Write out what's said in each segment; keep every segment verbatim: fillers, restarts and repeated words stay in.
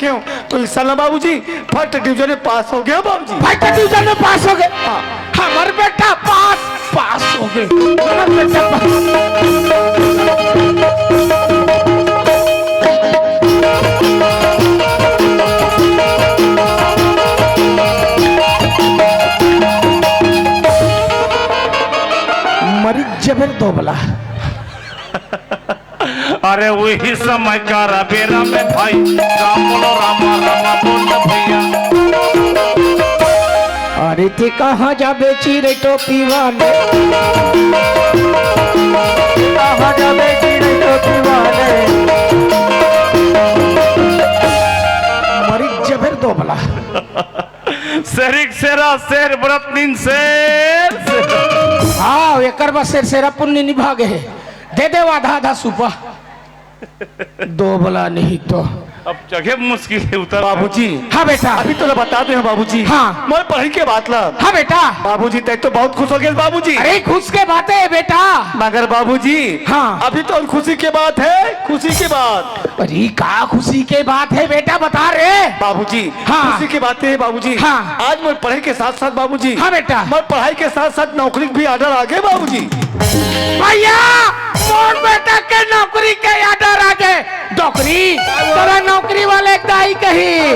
क्यों? तो इस साल ना बाबूजी फर्स्ट डिवीजन में पास हो गया बाबूजी। फर्स्ट डिवीजन में पास हो गए। हाँ। हमर बेटा पास, पास हो गए। हमर बेटा पास। मरी जबर दोबला। अरे वही समय का बेरा में भाई, राम बोलो रामा रामा बोल भैया। अरे ते कहाँ जाबे चिरे टोपी वाले, कहाँ जाबे चिरे टोपी वाले। मरी जबर दोबला। सेरिक सेरा सेर बरत नीन सेर, सेर। हाँ, एकर बा सेर सेरा पुन्नी निभा गए। दे दे आधा आधा सुपा। दोबला नहीं तो। अब जगह मुश्किल है उतर। बाबूजी। हाँ बेटा। अभी तो बता दे बाबूजी। हाँ। मोर पढ़ाई के बात ला। हाँ बेटा। बाबूजी तय तो बहुत खुश हो गए बाबूजी। अरे खुश के बात है बेटा। मगर बाबूजी। हाँ। अभी तो खुशी के बात है, खुशी के बात। अरे का खुशी के बात है बेटा, बता रे। बाबूजी। हाँ। खुशी की बात है बाबूजी। हाँ। आज मोर पढ़ाई के साथ साथ बाबूजी। हाँ बेटा। मोर पढ़ाई के साथ साथ नौकरी भी ऑर्डर आ गए बाबूजी। भैया, मोर बेटा के नौकरी के ऑर्डर आ गए। नौकरी? तोला नौकरी वाले के दाई कही।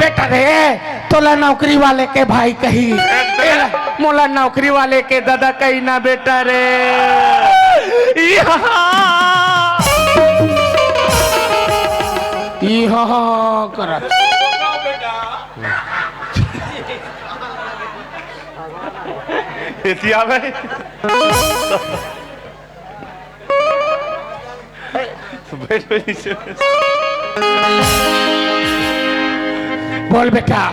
बेटा रे, तोला नौकरी वाले के भाई कही। एला, मोला नौकरी वाले के दादा कही ना बेटा रे। इहा। इहा करत। एती आवे। बैठ, बैठ नीचे। बोल बेटा।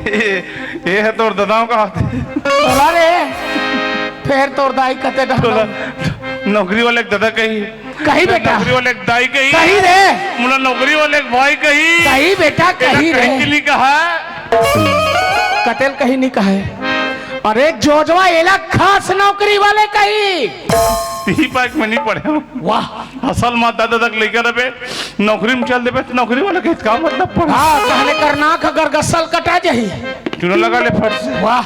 ए, ए है तोर ददाओं का हाथ। बोला रे। फेर तोर दाई कते डर। बोला, नौकरी वाले के ददा कही। कही बेटा। नौकरी वाले के दाई कही। कही रे। मोला नौकरी वाले के भाई कही। कही बेटा, एला कही रे। कहीं के नहीं कहा। कतेल कहीं नहीं कहे। अरे जोजवा एला खास नौकरी वाले कही। ती पाक में नहीं पढ़े हूँ। वाह। असल माँ दादा तक लेकर अबे नौकरी में चल देबे, तो नौकरी वाले के का मतलब पड़ा? हाँ, कहने करना अगर गसल कटा जाही। चूना लगा ले फट से। वाह।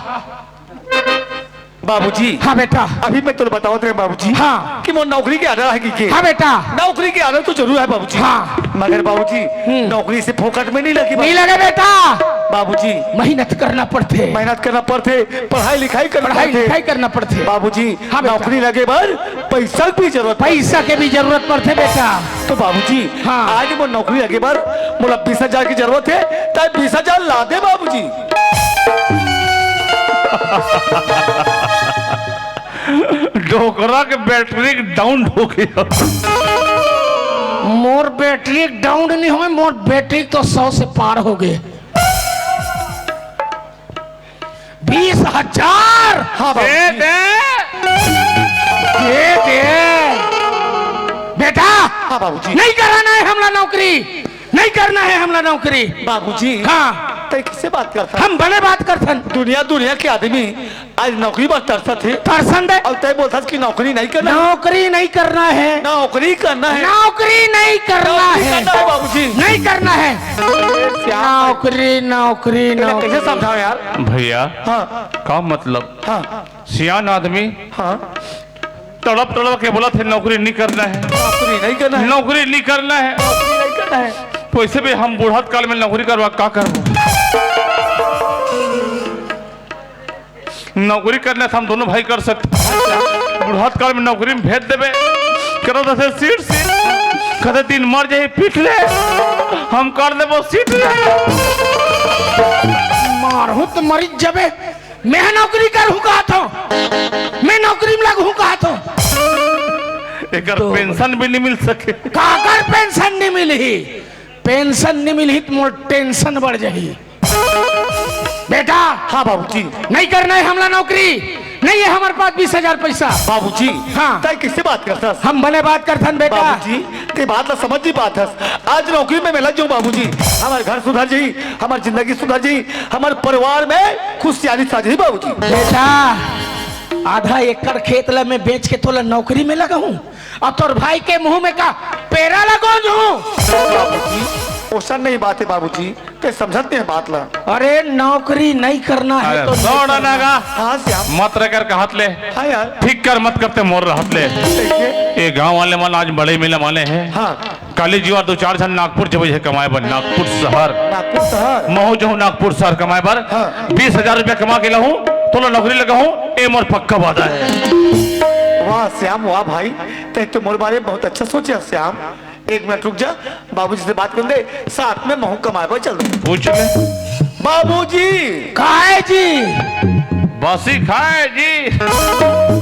बाबूजी। हाँ बेटा। अभी मैं तोला बतावत रहे बाबूजी। हाँ। कि मोर नौकरी के आदर है कि के? हाँ बेटा। नौकरी के आदर तो जरूर है बाबूजी। हाँ। मगर बाबूजी, हम्म। नौकरी से फोकट में नहीं लगी नहीं बाबूजी। लगे बेटा। बाबूजी। मेहनत करना पड़थे। मेहनत करना पड़थे, पढ़ाई लिखाई करना पढ़ाई पड़थे। लिखाई करना पड़थे। बाबूजी, हाँ बेटा। नौकरी लगे बर पैसा के भी जरूरत पड़थे। पैसा के भी जरूरत पड़थे बेटा। तो बाबूजी, हाँ। आज मोर नौकरी लगे बर मोला बीस हजार की जरूरत है, ताई बीस हजार ला दे बाबूजी। डोकरा के बैटरी डाउन हो गया। मोर बैटरी डाउन नहीं होय, मोर बैटरी तो सौ से पार हो गए। बीस हजार। हाँ बाबूजी। दे दे। दे दे। बेटा, हाँ बाबूजी। नहीं कराना है हमला नौकरी, नहीं करना है हमला नौकरी। बाबूजी। हाँ। तय किससे बात करता? हम बने बात करथन। दुनिया, दुनिया के आदमी आज नौकरी बर तरसत हे। तरसन दे। अउ तय बोलथस कि नौकरी नहीं करना। नौकरी नहीं करना है। नौकरी करना है। नौकरी नहीं करना नौकरी है। करना है बाबूजी। नहीं करना है। क्या? नौकरी, नौकरी, तेरे नौकरी। कैसे समझाओ यार? भैया, हाँ। का मतलब? हाँ। सियान आदमी हाँ। तड़प तड़प के बोलथे, "नौकरी नहीं करना है, नौकरी नहीं करना है। नौकरी नहीं करना है।" नौकरी नहीं करना है। वैसे भी हम बुढ़त काल में नौकरी करवा का करबो? नौकरी करना था, हम दोनों भाई कर सकते। बुढ़त काल में नौकरी में भेज देबे, करत से सीट सीट, कते दिन मर जाए पीट ले, हम कर देबो सीट ले। मारहूं त मरी जबे। मैं नौकरी करहूं कहाथों, मैं नौकरी में लगहूं कहाथों। एकर दो पेंशन भी नहीं मिल सके। काकर पेंशन नहीं मिलही? पेंशन नहीं मिलही त मोर टेंशन बढ़ जाही। बेटा, हाँ बाबूजी। नहीं करना है हमला नौकरी, नहीं है हमारे पास बीस हजार पैसा। बाबूजी, हाँ। तय किससे बात करथस? हम बने बात करथन बेटा। बाबूजी, ते बात ला समझ नहीं पाथस। आज नौकरी में मैं लग जाऊं बाबूजी, हमार घर सुधर जाही, हमार जिंदगी सुधर जाही, हमार परिवार में खुशियाली छा जाही बाबूजी। बेटा, आधा एकड़ खेत ला मैं बेच के तोला नौकरी में लगाहूं, अउ तोर भाई के मुंह में का पेरा लगोंजहूं? बाबूजी, ओसन नहीं बात हे बाबूजी, ते समझत नहीं हे बात ला। अरे, नौकरी नहीं करना है अरे, तो नहीं छोड़ करना। ना गा। हाँ श्याम। मत रह कर कहत ले। हाँ यार। फिकर मत करते मोर रहत ले। कैसे? ये गांव वाले मन आज बड़े मेला माने हैं। हाँ। काली जी और दो चार झन नागपुर जबे हे कमाए बर, नागपुर शहर। नागपुर शहर। महू जहूँ नागपुर शहर कमाए बर। हाँ। बीस हजार रुपया कमा के लाहूँ, तोला नौकरी लगाहूँ, ए मोर पक्का वादा है। वाह श्याम, वाह भाई, ते तो मोर बारे में बहुत अच्छा सोचे हे श्याम। एक मिनट रुक जा, बाबूजी से बात कर दे, साथ में महू कमाए बर चल दे। पूछ ले। बाबूजी। काय जी? बासी खाए जी।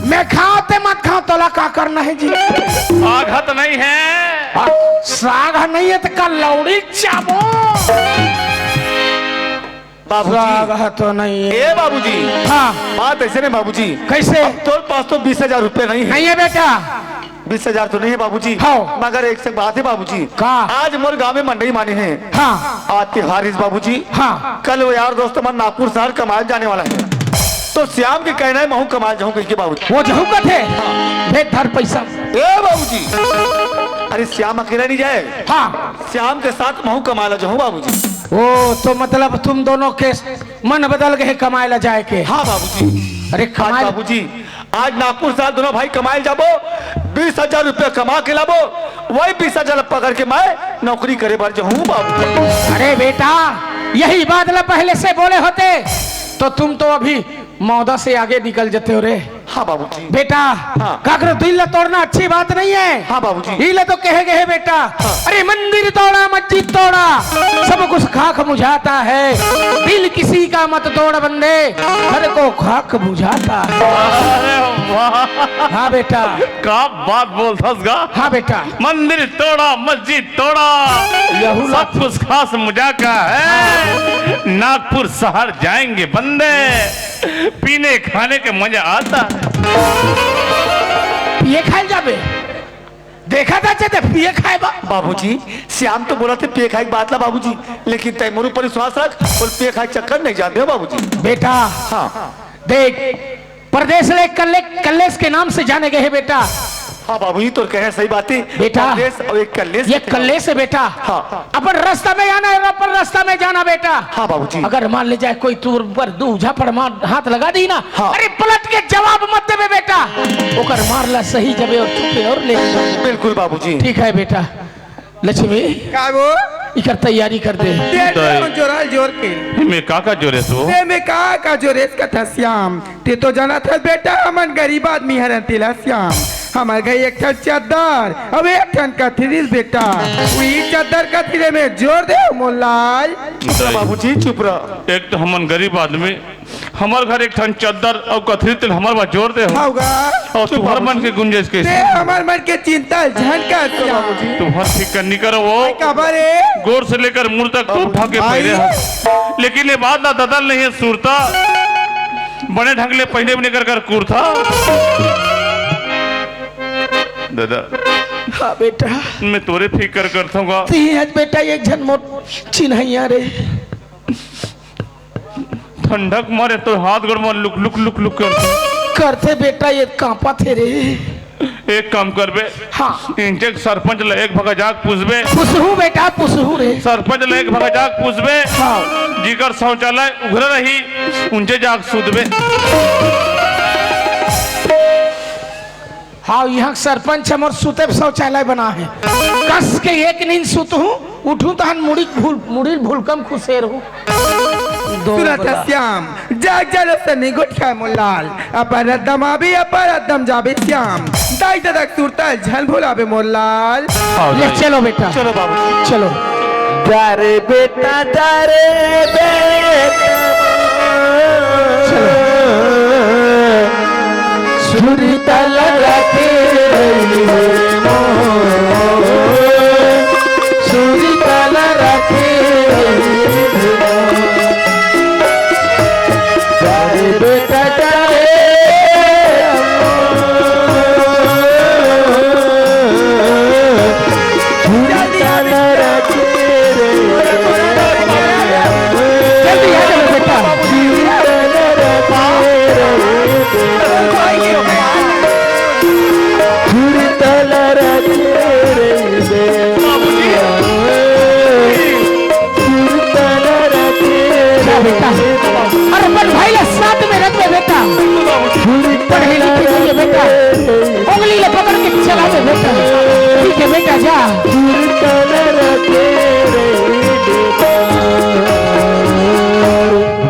मैं खाओ ते मत खाओ, तोला का करना है जी? साग ह तो नहीं है। हाँ, साग ह नहीं है तो का लौड़ी चाबो? बाबूजी। साग ह तो नहीं है। ए बाबूजी। हाँ। बात ऐसे नहीं बाबूजी। कैसे? अब तोर पास तो बीस हजार रुपये नहीं है। नहीं है बेटा। बीस हजार तो नहीं है बाबूजी। हाँ। मगर एक से बात है बाबूजी। का? आज मोर गांव में मंडई माने हैं। हाँ। आज त्योहार हे बाबूजी। हाँ। कल वो यार दोस्त मन नागपुर शहर कमाए जाने वाला है, तो श्याम के कहना है महू कमाए जाहूँ कहिके बाबूजी। वो जहूँ कथे। हाँ। भेज धर पैसा। ए बाबूजी, अरे श्याम अकेला नहीं जाए। हाँ। श्याम के साथ महू कमाए ला जाहूँ बाबूजी। ओ, तो मतलब तुम दोनों के मन बदल गए कमाए ला जाए के? हाँ बाबूजी। अरे आज कमाए बाबूजी, आज नागपुर शहर दोनों भाई कमाए जाबो, बीस हजार रुपया कमा के लाबो, वही बीस हजार पकड़ के मैं नौकरी करे बर जाहूँ बाबू। अरे बेटा, यही बात ला पहले से बोले होते तो तुम तो अभी मौदा से आगे निकल जाते हो रे। हाँ बाबूजी। बेटा, हाँ। काकरो दिल ला तोड़ना अच्छी बात नहीं है। हाँ बाबूजी। ई ला तो कहे गए बेटा, हाँ। अरे मंदिर तोड़ा, मस्जिद तोड़ा, सब कुछ खाक मुझाता है, दिल किसी का मत तोड़ बंदे, घर को खाक बुझाता है। अरे वाह। हाँ बेटा। का बात बोलथस गा? हाँ बेटा। मंदिर तोड़ा, मस्जिद तोड़ा, यहू ला- सब कुछ खाक मुझाता है। नागपुर शहर जाएंगे बंदे, पीने खाने के मजा आता है। पिए खाए जाबे। देखा था चेते पिए खाए बा। बाबूजी, श्याम तो बोलथे पिए खाए के बात ला बाबूजी, लेकिन तय मोर ऊपर विश्वास रख और पिए खाए के चक्कर नहीं जान दे बाबूजी। बेटा, हाँ। देख, परदेस ले कल्ले-, कल्लेस के नाम से जाने गए हे बेटा। हाँ बाबूजी, तोर कहे सही बात हे। बेटा, परदेस और एक कल्लेस ये के नाम। कल्लेस हे बेटा। हाँ। अपन रास्ता में आना है, अपन रास्ता में जाना बेटा। हाँ बाबूजी। अगर मान ले जाए कोई तोर ऊपर दू झापड़ मार, हाथ लगा दी ना, हाँ। अरे पलट के जवाब मत देबे बेटा, ओकर मार ला सही जबे और चुपे और ले। बिल्कुल बाबूजी। ठीक है बेटा। लक्ष्मी, का वो? इकर तैयारी कर दे। दे दे, दे। जोराल जोर के। एमे का का जोरेस वो? एमे का का जोरेस कथा श्याम। ते तो जानत हस बेटा, हमन गरीब आदमी हरन तेला श्याम। हमर घर एक ठन चद्दर, अब एक ठन कथरी बेटा। उही चद्दर कथरी में जोर दे मोर लाल। चुप रह बाबूजी, चुप रह। एक तो हमन गरीब आदमी, हमर घर एक ठन चद्दर अउ कथरी तेला हमर बर जोर दे हो। हव गा। अउ चुप तुहर बाबूजी। मन के गुंजाइश कैसे? ते हमर मन के चिंता झन कर श्याम। तुहर फिकर नी करो वो। काबर रे? गोड़ से लेकर मुड़ तक तो उठा के भाई। पहरे हस। लेकिन ये बात ला ददल नहीं है सुरता। बने ढंग ले पहिने भी नहीं कर कर कुर्ता। दादा। हाँ बेटा। मैं तोरे फिकर करथों गा। ती आज बेटा एक झन मोर चिन्हैया रे। ठंडक मारे तो हाथ गोड़ में लुक लुक लुक लुक करथे। करथे बेटा, ये कांपथे रे। एक काम करबे। हाँ। इंचे के सरपंच ला एक भगा जाके पूछबे। पूछहूँ बेटा, पूछहूँ रे। सरपंच ला एक भगा जाके पूछबे। हाँ। जिकर शौचालय उघरे रही, उंचे जाके सूतबे। हाँ, इहाँ के सरपंच हमर सुते शौचालय बना है। कस के एक नींद सुतहूँ, उठहूँ तहन मुड़ी भूल, मुड़ी भूलकम खुसेरहूँ। दो सुनत बला। श्याम, जाग जालो सन्नी गोठ खाए मोर लाल। अपन रद्दम आबे, अपन रद्दम जाबे श्याम। दाई ददा के सुरता झन भुलाबे मोर लाल। आओ ले, दाई। चलो बेटा। चलो बाबू। चलो। जा रे बेटा, जा रे बेटा। चलो। सुरता लगा के रही है मोर। सुरता लगा के रही है मोर। जा रे बेटा, जा रे। जल्दी आ जाओ। बेटा, अरे अपन भाई ला साथ में रख बे बेटा। पढ़े लिखे नहीं है बेटा, उंगली ला पकड़ के चला बे बेटा। ठीक है बेटा, जा।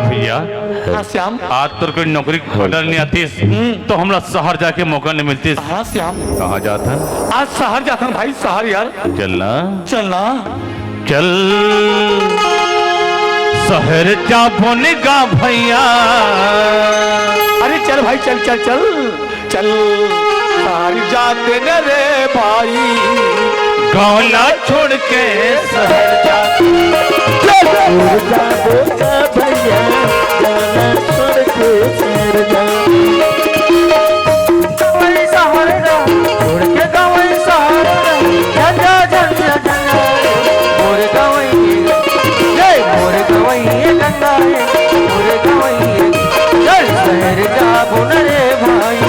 भैया, हाँ श्याम। आज तोर कोई नौकरी order नहीं आतीस, तो हमला शहर जाके मौका नहीं मिलतीस। हाँ श्याम। कहाँ जात हन? आज शहर जात हन भाई, शहर यार। चलना। चलना। चल शहर जाबो न गा भैया। अरे चल भाई, चल, चल, चल, चल। शहर जात हन रे भाई। गाँव ला छोड़ के शहर जात हन। चल। शहर जाबो न भैया, गाँव ला छोड़ के शहर जात हन। गवई सहारा, छोड़ के गवई सहारा, झंझा, झंझा, झंझा, मोर गवई, जय मोर गवई गंगा है, मोर गवई, चल शहर जाबो न रे भाई,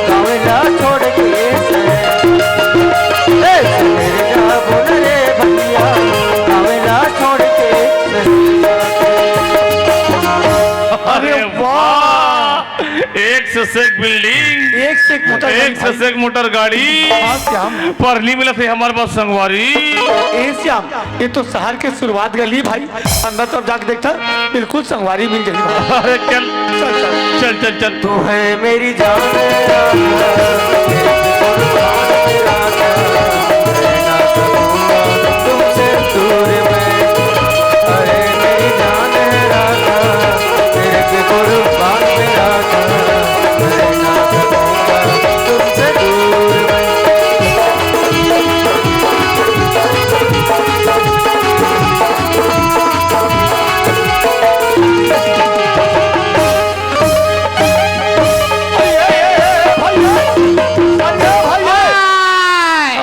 गाँव ला छोड़ के शहर, ए शहर जाबो न रे भैया, गाँव ला छोड़ के शहर। अरे वाह! एक से एक building, एक से एक मोटर एक गाड़ी से एक मोटर गाड़ी। हाँ श्याम। पर नहीं मिला थे हमारे पास संगवारी। ए श्याम, ये तो शहर के शुरुआत गली भाई, अंदर तरफ जाके देखता, बिल्कुल संगवारी मिल जाएगी भाई। अरे चल, चल, चल। चल, चल, चल। तू है मेरी जान, तुमसे दूर मैं, अरे मेरी जान है राधा, तेरे के कुर्बान मेरा था, मैं ना सकूंगा तुमसे दूर मैं।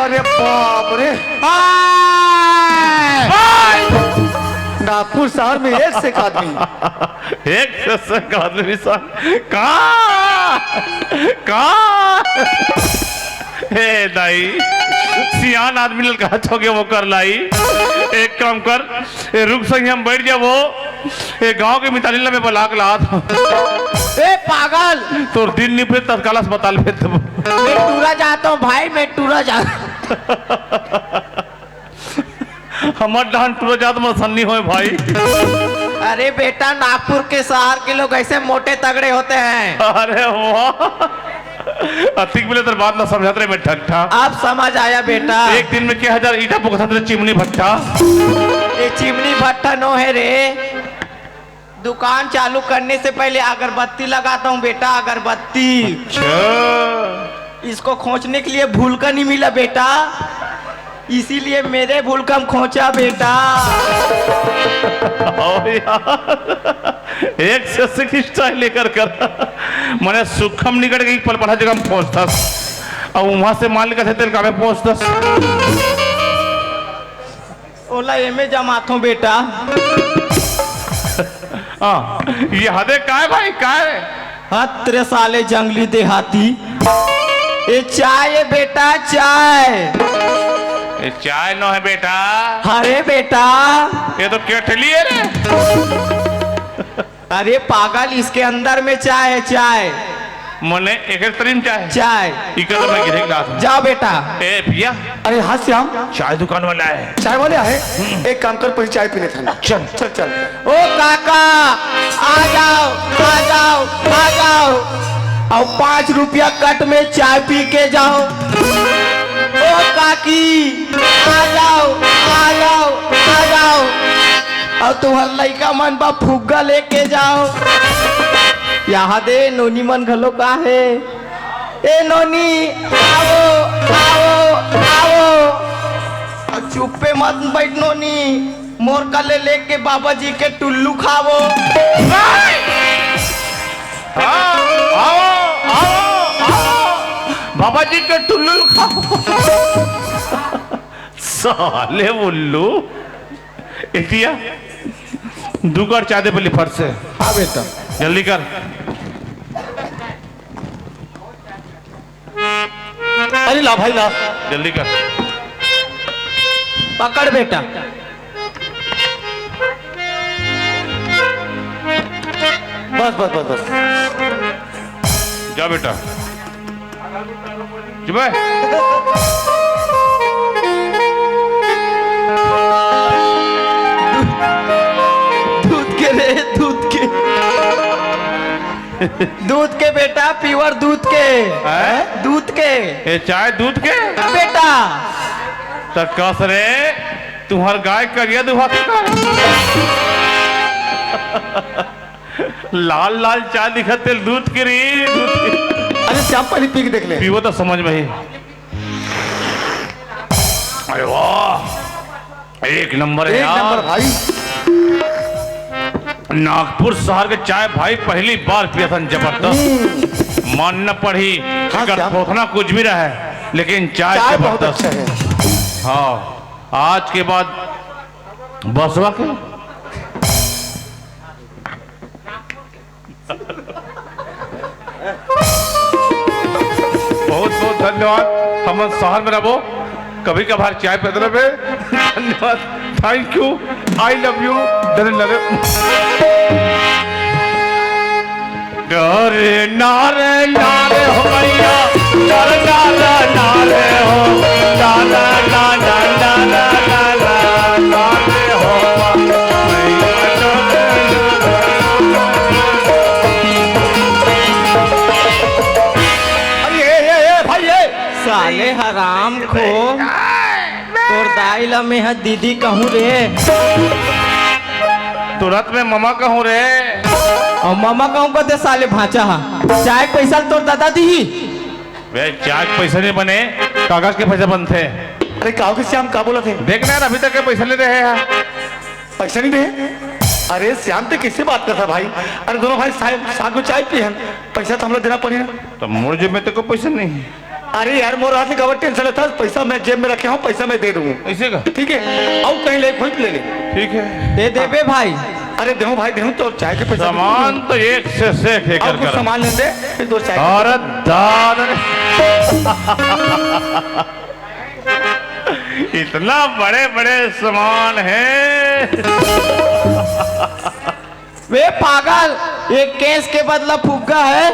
अरे बाप रे। नागपुर शहर में एक से एक आदमी। एक से एक आदमी सा। कहाँ? कहाँ? हे दाई, सियान आदमी ल कहा छोके वो कर लाई। एक काम कर, ए, रुक संग हम बैठ जाबो। ए, गांव के मितानी ला मैं बलाक लात। ए, पागल! तोर दिन निपरे तत्काल अस्पताल भेज देबो। मैं टूरा जाता हूँ भाई, मैं टूरा जाता हूँ। हमर डहन टूरा जात मर सन्नी होय भाई। अरे बेटा, नागपुर के शहर के लोग ऐसे मोटे तगड़े होते हैं। अरे वाह, अतिक मिले तेरे बात ना समझत रे मैं ठगठा। अब समझ आया बेटा। एक दिन में के हजार ईटा पुकथत रे चिमनी भट्ठा। ये चिमनी भट्ठा नो है रे, दुकान चालू करने से पहले अगरबत्ती लगाता हूँ बेटा, अगरबत्ती। अच्छा। इसको खोंचने के लिए भूलका नहीं मिला बेटा, इसीलिए मेरे भूलका में खोंचा बेटा। ओ यार, एक से सिख स्टाइल लेकर कर, मैंने सुखम निकट गई पल पढ़ा जगह में पहुंचता, और वहां से मान लेकर थे तेरे का में पहुंचता। ओला एमे जमाथों बेटा। हाँ, ये हदे काय भाई, काय? हत रे साले जंगली देहाती। ए चाय ए बेटा, चाय। ये चाय नो है बेटा। अरे बेटा। ये तो केटली है रे। अरे पागल, इसके अंदर में चाय है, चाय। मने एक एक तरीम चाय। चाय। इका तो मैं गिरे गिलास में। जाओ बेटा। ए भैया। अरे हाँ श्याम। चाय दुकान वाला है। चाय वाले आए? हम्म। एक काम कर, पहले चाय पी लेते हैं। चल। चल, चल। ओ काका, आ जाओ, आ जाओ, आ जाओ। और पाँच रुपया कट में चाय पी के जाओ। ओ काकी, आ जाओ, आ जाओ, आ जाओ। और तुम्हार लइका मन बा फुग्गा लेके जाओ। यहाँ दे नोनी मन घलो का है। ए नोनी, आओ, आओ, आओ। और चुप्पे मत बैठ नोनी, मोर कले लेके बाबा जी के टुल्लू खावो। आओ, आओ, आओ, आओ। बाबा जी के टुल्लू खावो। साले उल्लू। इतिया, दू कर चाय दे पहले फट से। हाँ बेटा। जल्दी कर। अरे ला भाई ला। जल्दी कर। पकड़ बेटा। बस, बस, बस। जा बेटा, चुप है। दूध के रे, दूध के। दूध के बेटा, pure दूध के। हैं? दूध के। ये चाय दूध के? बेटा। त कस रे, तुहर गाय करिया दुहा के का? लाल लाल चाय दिखत तेल दूध के रे, दूध के। अरे श्याम, पहले पी के देख ले। पीबो त समझ में ही। अरे वाह, एक नंबर है एक यार। नंबर भाई। नागपुर शहर के चाय भाई पहली बार पिया था, जबरदस्त। हम्म। मानना पड़ी, हाँ, एकर क्या? थोथना कुछ भी रहे, लेकिन चाय चाय बहुत जबरदस्त। अच्छा है। हाँ, आज के बाद बसवा के बहुत बहुत धन्यवाद। हमन शहर में रहबो, कभी कभार चाय पे तरफ है। धन्यवाद, thank you, I love you। डरे ना रे, डरे ना रे, ना रे हो भैया, डरे ना रे, ना रे हो, ना रे, ना रे हो। अरे, ए, ए, ए, भाई, ए। साले हराम खो, तोर दाई ला मैं ह दीदी कहूँ रे। तुरंत में ममा कहूँ रे। अउ ममा कहूँ कथे साले भांचा हा। चाय के पैसा ल तोर दादा दीही। बे, चाय के पैसा नहीं बने, कागज के पैसा बनथे। अरे, काहू के श्याम का बोलत हे? देख ना यार, अभी तक के पैसा नहीं दे हे यार। पैसा नहीं दे? अरे श्याम, ते कैसे बात करता भाई? अरे दोनों भाई साथ, साथ में चाय पिए हन, पैसा तो हमला देना पड़ी ना। तो मोर जेब में तो कोई पैसा नहीं है। अरे यार, मोर हाथ में काबर टेंशन लेता, पैसा मैं जेब में रखे हूँ, पैसा मैं दे दूँ। ऐसे का? ठीक है, अउ कहीं ले, खुद ले ले। ठीक है। दे देबे भाई। अरे देहूँ भाई, देहूँ तो चाय के पैसा सामान तो एक से, से एक है अउ कर कुछ कर। सामान ले दे, फिर दो चाय के अरे दादा रे। इतना बड़े बड़े सामान है। वे पागल, ये केस के बदला फुग्गा है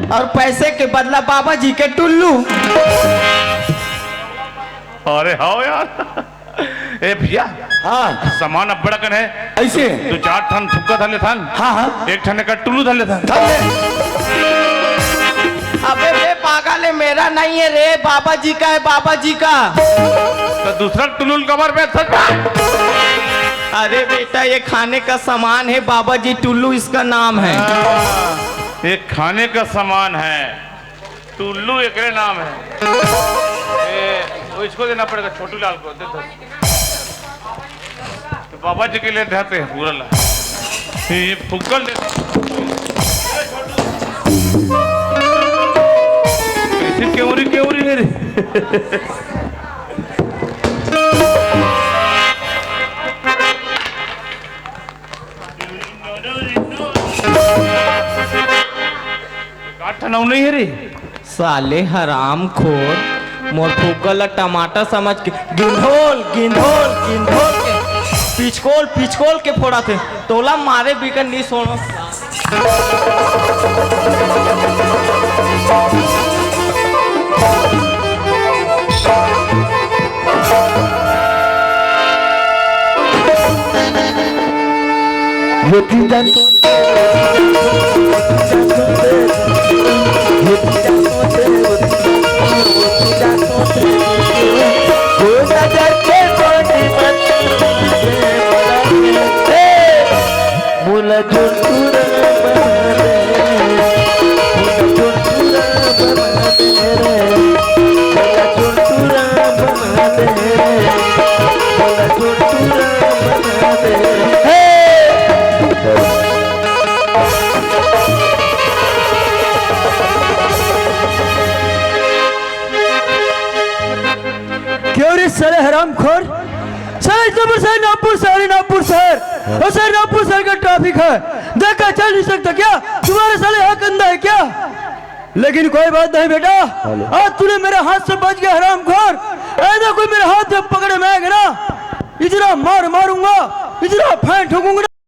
और पैसे के बदला बाबा जी के टुल्लू। अरे हाव यार। ए भैया, हाँ। सामान अब्बड़ अकन है। ऐसे? दो चार ठन फुग्गा धर लेथन। हाँ, हाँ। एक ठन का टुल्लू धर लेथन। धर ले। अबे बे पागल है, मेरा नहीं है रे, बाबा जी का है, बाबा जी का। तो दूसरा टुल्लू कमर में धर। अरे बेटा, ये खाने का सामान है, बाबा जी टुल्लू इसका नाम है। हाँ, ये खाने का सामान है। टुल्लू एकरे नाम है। ए, वो इसको देना पड़ेगा, छोटू लाल को दे दो। तो बाबा जी के लिए देते हैं पूरा ला। ये फुग्गल दे। कैसी केवरी केवरी है रे। काठ नाव नहीं है रे। साले हरामखोर, मोर फुग्गा ला टमाटर समझ के गिंधोल, गिंधोल, गिंधोल के, पिचकोल, पिचकोल के फोड़त हे। तोला मारे बिगर नी सोनो। क्यों रे साले हरामखोर? साले जबर साले नागपुर शहर है, नागपुर शहर। और साले नागपुर शहर का ट्रैफिक है। देखा चल नहीं सकता क्या? तुम्हारे साले हक अंधा है क्या? लेकिन कोई बात नहीं बेटा, आज तूने मेरे हाथ से बच गया हरामखोर। ऐसा कोई मेरे हाथ में पकड़े में आएगा ना, इतना मार मारूंगा, इतना फैन ठोकूंगा ना।